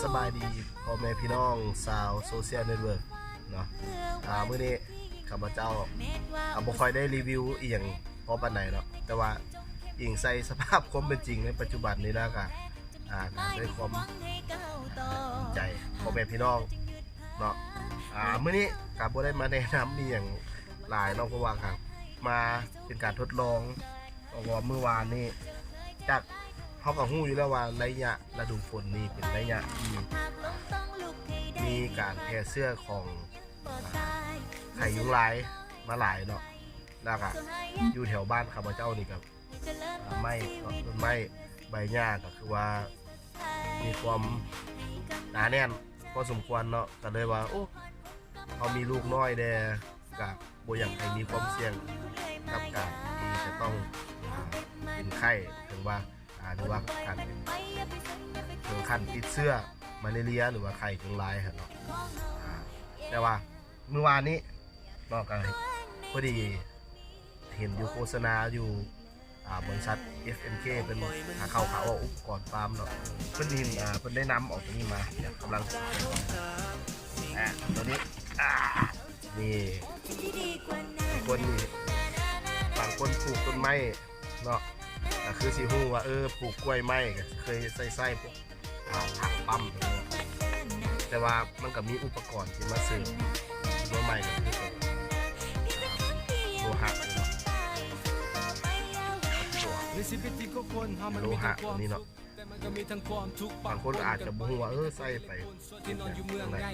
ສະບາຍດີພໍ່ແມ່ພີ່ນ້ອງຊາວໂຊຊຽວເນັດເວີກເນາະ. ອາ ມື້ນີ້ຂ້າພະເຈົ້າກໍບໍ່ຄ່ອຍໄດ້ຣີວິວອີ່ຫຍັງພໍປານໃດເນາະ, ແຕ່ວ່າອີງໃສ່ສະພາບຄວາມເປັນຈິງໃນປັດຈຸບັນນີ້ແລ້ວກໍ ອາ ກໍດ້ວຍຄວາມດີໃຈພໍ່ແມ່ພີ່ນ້ອງເນາະ. ອາ ມື້ນີ້ກໍບໍ່ໄດ້ມາແນະນຳອີ່ຫຍັງຫຼາຍເນາະ, ເພາະວ່າກໍມາເປັນການທົດລອງ ເພາະວ່າມື້ວານນີ້ ຈາກ ເຮົາກໍຮູ້ຢູ່ແລ້ວວ່າໄລຍະລະດູຝົນນີ້ເປັນໄລຍະທີ່ມີການແຜ່ເຊື້ອຂອງ ອາ ໄຂ້ຍຸງລາຍມາຫຼາຍເນາະ, ແລ້ວກໍຢູ່ແຖວບ້ານຂ້າພະເຈົ້ານີ້ກໍ ອາ ໄມ້ເນາະ ຕົ້ນໄມ້ໃບຫຍ້າກໍຄືວ່າມີຄວາມໜາແໜ້ນພໍສົມຄວນເນາະ, ກໍເລີຍວ່າ ໂອ້ ເຮົາມີລູກນ້ອຍແດ່ ກະບໍ່ຢາກໃຫ້ມີຄວາມສ່ຽງກັບການທີ່ຈະຕ້ອງ ອາ ເປັນໄຂ້ ເຖິງວ່າ ອາ ຫຼືວ່າການເປັນ ເຖິງຂັ້ນຕິດເຊື້ອມາເລເຣຍ ຫຼືວ່າໄຂ້ຍຸງລາຍຫັ້ນເນາະ. ອາ ແຕ່ວ່າມື້ວານນີ້ເນາະ ກະພໍດີເຫັນຢູ່ໂຄສະນາຢູ່ ອາ ບໍລິສັດ ເອັຟເອັມເຄ ເພິ່ນຂາເຂົ້າຂາອອກອຸປະກອນຟາມເນາະ, ເພິ່ນເຫັນ ອາ ເພິ່ນໄດ້ນຳເອົາຕົວນີ້ມາ ກຳລັງ ອາ ຕົວນີ້ ອາ ນີ້ ບາງຄົນນີ້ ບາງຄົນປູກຕົ້ນໄມ້ເນາະ ກໍຄືຊິຮູ້ວ່າ ເອີ ປູກກ້ວຍໄມ້ ກໍເຄີຍໃຊ້ ໃຊ້ພວກ ອາ ຖັງປ້ຳ ແຕ່ວ່າມັນກໍມີອຸປະກອນທີ່ມາເສີມ ໂດຍໃໝ່ກໍຄືໂລຫະເນາະ ໂລຫະຕົວນີ້ເນາະ. ບາງຄົນອາດຈະບໍ່ຮູ້ວ່າ ເອີ ໃຊ້ໄປເຮັດຫຍັງຈັ່ງໃດ,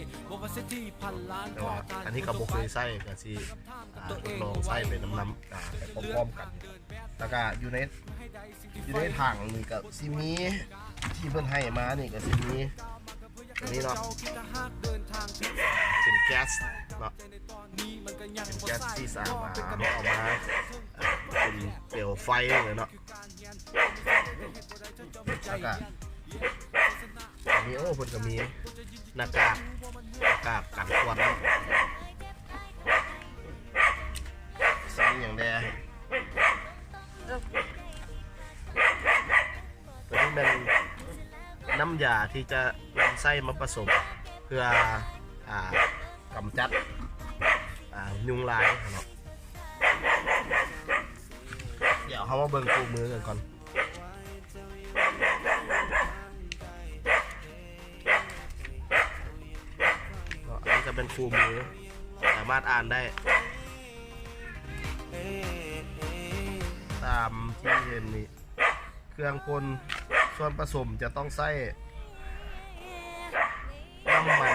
ແຕ່ວ່າອັນນີ້ກໍບໍ່ເຄີຍໃຊ້ ກໍຊິ ອາ ທົດລອງໃຊ້ໄປນຳໆ ອາ ໄປພ້ອມໆກັນ. ແລ້ວກໍຢູ່ໃນ ຢູ່ໃນຖັງນີ້ກໍຊິມີ ທີ່ເພິ່ນໃຫ້ມານີ້ກໍຊິມີຕົວນີ້ເນາະ ເປັນແກັສເນາະ ເປັນແກັສທີ່ສາມາດເອົາມາ ອາ ເປັນເປວໄຟເລີຍເນາະ. ແລ້ວກະອັນນີ້ ໂອ້ ເພິ່ນກະມີໜ້າກາກ ໜ້າກາກກັນຄວັນ ຊິມີຫຍັງແດ່? ຕົວນີ້ແມ່ນນ້ຳຢາທີ່ຈະນຳໃຊ້ມາປະສົມ ເພື່ອ ອາ ກຳຈັດ ອາ ຍຸງລາຍເນາະ. ດຽວເຮົາມາເບິ່ງຄູ່ມືກັນກ່ອນເນາະ. ອັນນີ້ກະເປັນຄູ່ມື ສາມາດອ່ານໄດ້ ຕາມທີ່ເຫັນນີ້ ເຄື່ອງພົ່ນ ສ່ວນປະສົມຈະຕ້ອງໃຊ້ນ້ຳມັນ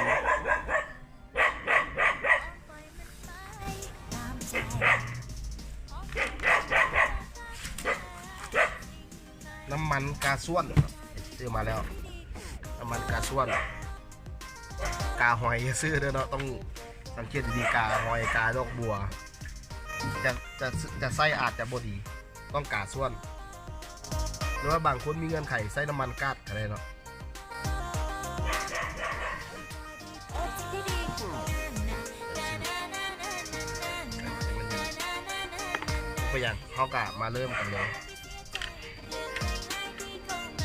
ນ້ຳມັນກາຊວນ ຊື້ມາແລ້ວ ນ້ຳມັນກາຊວນ ກາຫອຍຢ່າຊື້ເດີເນາະ ຕ້ອງສັງເກດດີໆ ກາຫອຍ ກາດອກບົວ ຈະ ຈະ ຈະໃຊ້ອາດຈະບໍ່ດີ ຕ້ອງກາຊວນ ຫຼືວ່າບາງຄົນມີເງື່ອນໄຂໃຊ້ນ້ຳມັນກາດກໍໄດ້ເນາະ. ບໍ່ເປັນຫຍັງ ເຮົາກະມາເລີ່ມກັນເລີຍ.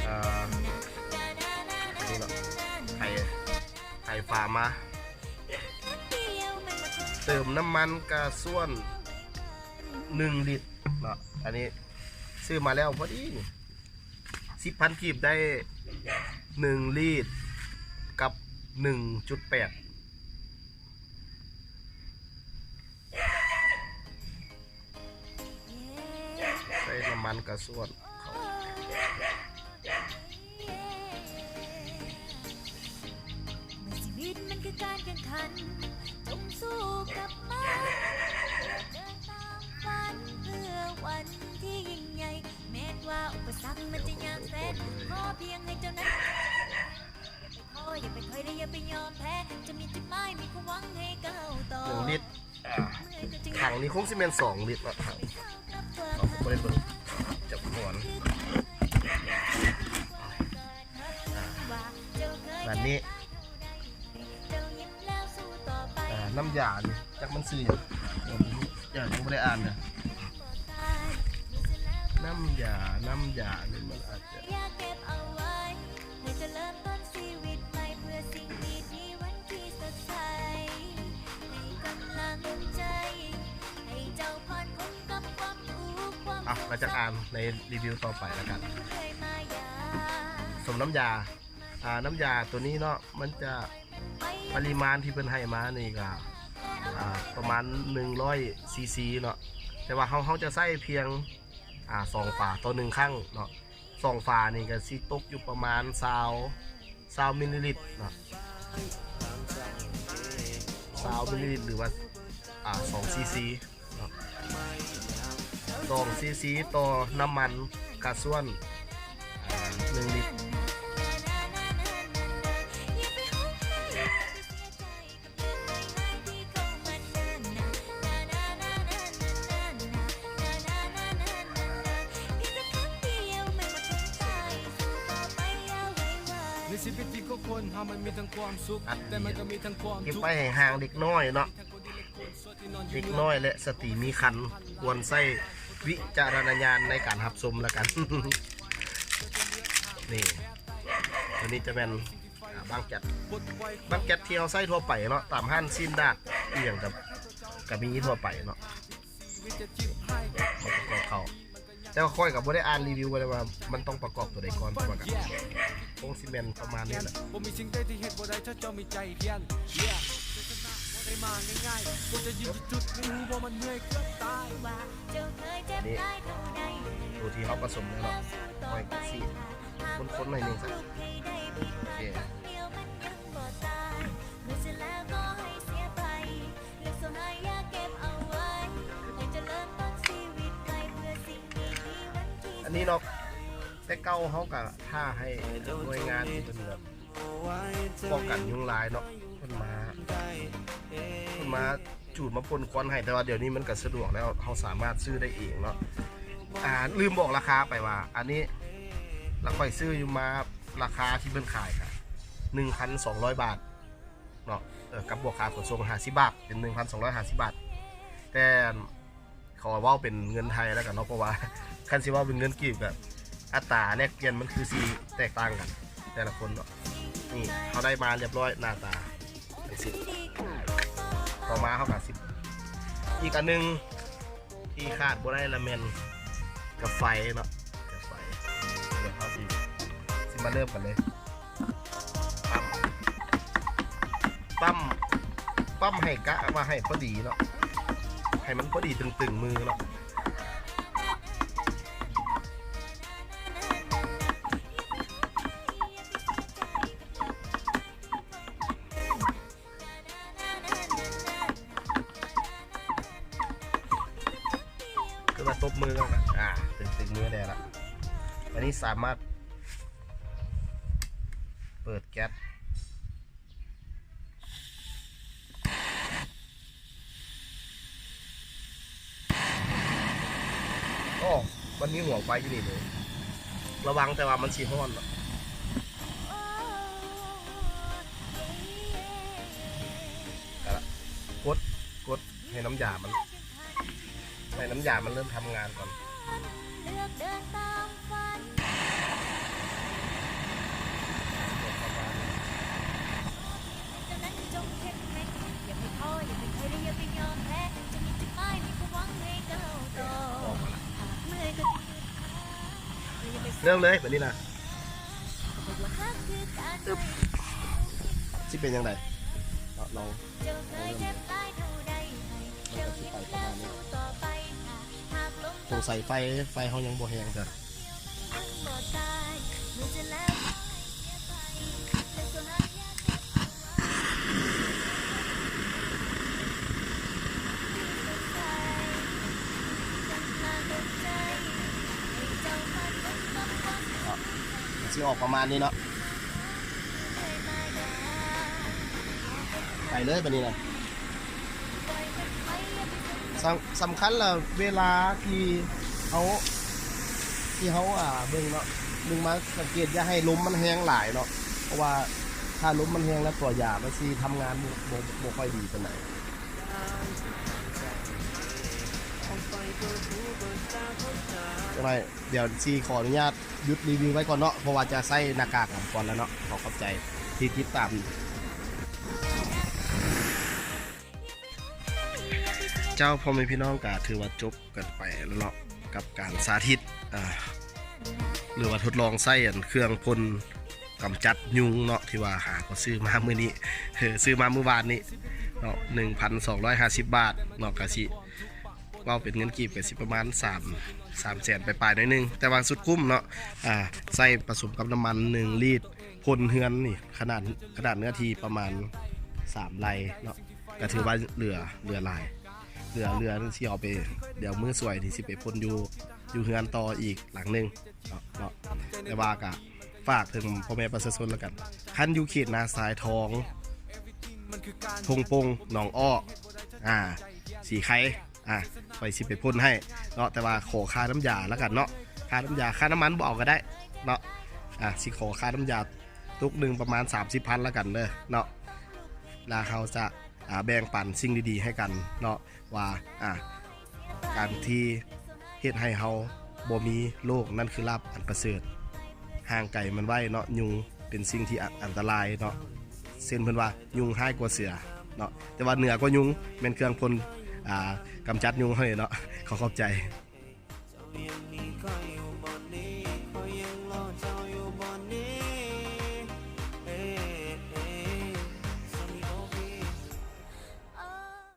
ເອີ ນີ້ເນາະ ໄຂ ໄຂຝາມາ ເຕີມນ້ຳມັນກາຊວນໜຶ່ງລິດເນາະ. ອັນນີ້ຊື້ມາແລ້ວພໍດີນີ້ ສິບພັນກີບໄດ້ໜຶ່ງລິດກັບໜຶ່ງຈຸດແປດ. ໃສ່ນ້ຳມັນກະຊວນເຂົ້າ. ເມື່ອຊີວິດມັນຄືການແຂ່ງຂັນ ຈົ່ງສູ້ກັບມັນ ເດີນຕາມຝັນເພື່ອວັນທີ່ຍິ່ງໃຫຍ່ ແມ່ນວ່າອຸປະສັກມັນຈະຍາກແສນ ຂໍພຽງໃຫ້ເຈົ້ານັ້ນ ຢ່າໄປທໍ້ ຢ່າໄປຖອຍ ແລະ ຢ່າໄປຍອມແພ້ ຈະມີຈຸດໝາຍ ມີຄວາມຫວັງໃຫ້ກ້າວຕໍ່. ໜຶ່ງລິດ ອ່າ ຖັງນີ້ຄົງຊິແມ່ນສອງລິດເນາະ ເຮົາກໍບໍ່ໄດ້ເບິ່ງຈຳນວນ. ອ່າ ບາດນີ້ ອ່າ ນ້ຳຢານີ້ ຈັກມັນຊື່ຫຍັງ ເອີ ບໍ່ຮູ້ ເຈົ້າຍັງບໍ່ໄດ້ອ່ານເດີ ນ້ຳຢາ ນ້ຳຢານີ້ມັນອາດຈະ ກໍຈະອ່ານໃນຣີວິວຕໍ່ໄປລະກັນ. ສົມນ້ຳຢາ ອ່າ ນ້ຳຢາໂຕນີ້ເນາະ ມັນຈະ ປະລິມານທີ່ເພິ່ນໃຫ້ມານີ້ກໍ ອ່າ ປະມານໜຶ່ງຮ້ອຍຊີຊີເນາະ, ແຕ່ວ່າເຮົາ ເຮົາຈະໃຊ້ພຽງ ອ່າ ສອງຝາຕໍ່ໜຶ່ງຄັ້ງເນາະ. ສອງຝານີ້ກໍຊິຕົກຢູ່ປະມານຊາວ ຊາວມິນລີລິດເນາະ, ຊາວມິນລີລິດ ຫຼືວ່າ ອ່າ ສອງຊີຊີເນາະ, ສອງຊີຊີຕໍ່ນ້ຳມັນກາຊວນ ອ່າ ໜຶ່ງລິດ. ໃນຊີວິດທີ່ຂອງຄົນເຮົາມັນມີທັງຄວາມສຸກ ແຕ່ມັນກໍມີທັງຄວາມທຸກ. ເກັບໄວ້ໃຫ້ຫ່າງເດັກນ້ອຍເນາະ, ເດັກນ້ອຍ ແລະ ສະຕີມີຄັນ ຄວນໃຊ້ວິຈາລະນະຍານໃນການຮັບຊົມລະກັນ. ນີ້ ໂຕນີ້ຈະແມ່ນ ອ່າ ບາງແກັດ ບາງແກັດທີ່ເຮົາໃຊ້ທົ່ວໄປເນາະ, ຕາມຮ້ານຊີ້ນດາດອີ່ຫຍັງກໍ ກໍມີທົ່ວໄປເນາະ. ເຮົາປະກອບເຂົ້າ ແຕ່ວ່າຂ້ອຍກໍບໍ່ໄດ້ອ່ານຣີວິວໄວ້ວ່າມັນຕ້ອງປະກອບຕົວໃດກ່ອນ, ແຕ່ວ່າກໍຄົງຊິແມ່ນປະມານນີ້ແຫຼະ. ບໍ່ມີສິ່ງໃດທີ່ເຮັດບໍ່ໄດ້ ຖ້າເຈົ້າມີໃຈຮຽນ. ບໍ່ໄດ້ມາງ່າຍໆ ບໍ່ຈະຢືນຢູ່ຈຸດນີ້ ຮູ້ບໍ່ ມັນເມື່ອຍເກືອບຕາຍ. ອັນນີ້ ໂຕທີ່ເຮົາປະສົມແລ້ວເນາະ, ຂ້ອຍກໍຊິຄົນໆໜ້ອຍໜຶ່ງຊະ. ໂອເຄ ອັນນີ້ເນາະ ແຕ່ເກົ່າເຮົາກໍຖ້າໃຫ້ໜ່ວຍງານທີ່ເພິ່ນແບບປ້ອງກັນຍຸງລາຍເນາະ ເພິ່ນມາ ເພິ່ນມາຈູດມາປົນຄວັນໃຫ້, ແຕ່ວ່າດຽວນີ້ມັນກໍສະດວກແລ້ວ ເຮົາສາມາດຊື້ໄດ້ເອງເນາະ. ອ່າ ລືມບອກລາຄາໄປວ່າ ອັນນີ້ລະຂ້ອຍຊື້ຢູ່ມາ ລາຄາທີ່ເພິ່ນຂາຍກໍໜຶ່ງພັນສອງຮ້ອຍບາດເນາະ, ເອີ ກັບບວກຄ່າຂົນສົ່ງຫ້າສິບບາດ ເປັນໜຶ່ງພັນສອງຮ້ອຍຫ້າສິບບາດ. ແຕ່ ຂໍເວົ້າເປັນເງິນໄທແລ້ວກັນເນາະ, ເພາະວ່າຄັນຊິເວົ້າເປັນເງິນກີບກໍອັດຕາແລກປ່ຽນມັນຄືຊິແຕກຕ່າງກັນແຕ່ລະຄົນເນາະ. ນີ້ເຮົາໄດ້ມາລຽບຮ້ອຍໜ້າຕາຈັ່ງຊີ້. ຕໍ່ມາເຮົາກໍຊິ ອີກອັນໜຶ່ງທີ່ຂາດບໍ່ໄດ້ລະແມ່ນກາໄຟເນາະ, ກາໄຟ. ດຽວເຮົາຊິ ຊິມາເລີ່ມກັນເລີຍ. ປ້ຳ ປ້ຳ ປ້ຳໃຫ້ກະວ່າໃຫ້ພໍດີເນາະ, ໃຫ້ມັນພໍດີຕຶງໆມືເນາະ. ຄືວ່າຕົບມືກັນ ອ່າ ຕຶງໆມືແດ່ລະ. ອັນນີ້ສາມາດເປີດແກັດ. ໂອ້ ມັນມີຫົວໄຟຢູ່ນີ້ເດ້ ລະວັງແຕ່ວ່າມັນຊິຮ້ອນເນາະ. ກະກົດ ກົດໃຫ້ນ້ຳຢາມັນ ໃຫ້ນ້ຳຢາມັນເລີ່ມທຳງານກ່ອນ. ເລີ່ມເລີຍບາດນີ້ນະ. ຊຶບ ຊິເປັນຈັ່ງໃດເນາະ ລອງ ລອງເລີ່ມເລີຍ. ມັນກໍຊິໄປປະມານນີ້. ສົງໄສໄຟ ໄຟເຮົາຍັງບໍ່ແຮງເທື່ອ. ເນາະ ມັນຊິອອກປະມານນີ້ເນາະ. ໄປເລີຍບາດນີ້ນະ. ສຳ ສຳຄັນລະ ເວລາທີ່ເຮົາ ທີ່ເຮົາ ອ່າ ເບິ່ງເນາະ ເບິ່ງມາສັງເກດ ຢ່າໃຫ້ລົມມັນແຮງຫຼາຍເນາະ, ເພາະວ່າຖ້າລົມມັນແຮງແລ້ວ ຕົວຢາມັນຊິທຳງານບໍ່ ບໍ່ ບໍ່ຄ່ອຍດີປານໃດ. ຈັກໜ້ອຍ ດຽວຊິຂໍອະນຸຍາດຢຸດຣີວິວໄວ້ກ່ອນເນາະ ເພາະວ່າຈະໃສ່ໜ້າກາກກັນກ່ອນແລ້ວເນາະ. ຂໍຂອບໃຈທີ່ຕິດຕາມ. ເຈົ້າ ພໍ່ແມ່ພີ່ນ້ອງ ກະຖືວ່າຈົບກັນໄປແລ້ວເນາະ, ກັບການສາທິດ ອ່າ ຫຼືວ່າທົດລອງໃຊ້ອັນເຄື່ອງພົ່ນກຳຈັດຍຸງເນາະ ທີ່ວ່າຫາກໍຊື້ມາມື້ນີ້ ເອີ ຊື້ມາມື້ວານນີ້ເນາະ ໜຶ່ງພັນສອງຮ້ອຍຫ້າສິບບາດເນາະ ກະຊິເວົ້າເປັນເງິນກີບກະຊິປະມານສາມ ສາມແສນປາຍໆໜ້ອຍໜຶ່ງ ແຕ່ວ່າສຸດຄຸ້ມເນາະ ອ່າ ໃຊ້ປະສົມກັບນ້ຳມັນໜຶ່ງລີດ ພົ່ນເຮືອນນີ້ ຂະໜາດ ຂະໜາດເນື້ອທີ່ປະມານສາມໄຮ່ເນາະ ກະຖືວ່າເຫຼືອ ເຫຼືອຫຼາຍ ເຫຼືອ ເຫຼືອຊິເອົາໄປ ດຽວມື້ສວຍນີ້ຊິໄປພົ່ນຢູ່ ຢູ່ເຮືອນຕໍ່ອີກຫຼັງໜຶ່ງເນາະ ເນາະ ແຕ່ວ່າກະຝາກເຖິງພໍ່ແມ່ປະຊາຊົນລະກັນ ຄັນຢູ່ເຂດນາຊາຍທອງ ທົ່ງປົງ ໜອງອ້ອ ອ່າ ສີໄຄ ອ່າ ຂ້ອຍຊິໄປພົ່ນໃຫ້ເນາະ ແຕ່ວ່າຂໍຄ່ານ້ຳຢາລະກັນເນາະ ຄ່ານ້ຳຢາ ຄ່ານ້ຳມັນບໍ່ເອົາກະໄດ້ເນາະ ອ່າ ຊິຂໍຄ່ານ້ຳຢາຕຸກໜຶ່ງປະມານສາມສິບພັນລະກັນເດີເນາະ ລະເຮົາຈະ ອ່າ ແບ່ງປັນສິ່ງດີໆໃຫ້ກັນເນາະ ວ່າ ອ່າ ການທີ່ເຮັດໃຫ້ເຮົາບໍ່ມີໂລກ ນັ້ນຄືລາບອັນປະເສີດ ຫ່າງໄກມັນໄວ້ເນາະ ຍຸງເປັນສິ່ງທີ່ ອ- ອັນຕະລາຍເນາະ ເຊັ່ນເພິ່ນວ່າຍຸງຮ້າຍກວ່າເສືອເນາະ ແຕ່ວ່າເໜືອກວ່າຍຸງແມ່ນເຄື່ອງພົ່ນ ອ່າ ກຳຈັດຍຸງເຮົານີ້ເນາະ ຂໍຂອບໃຈ.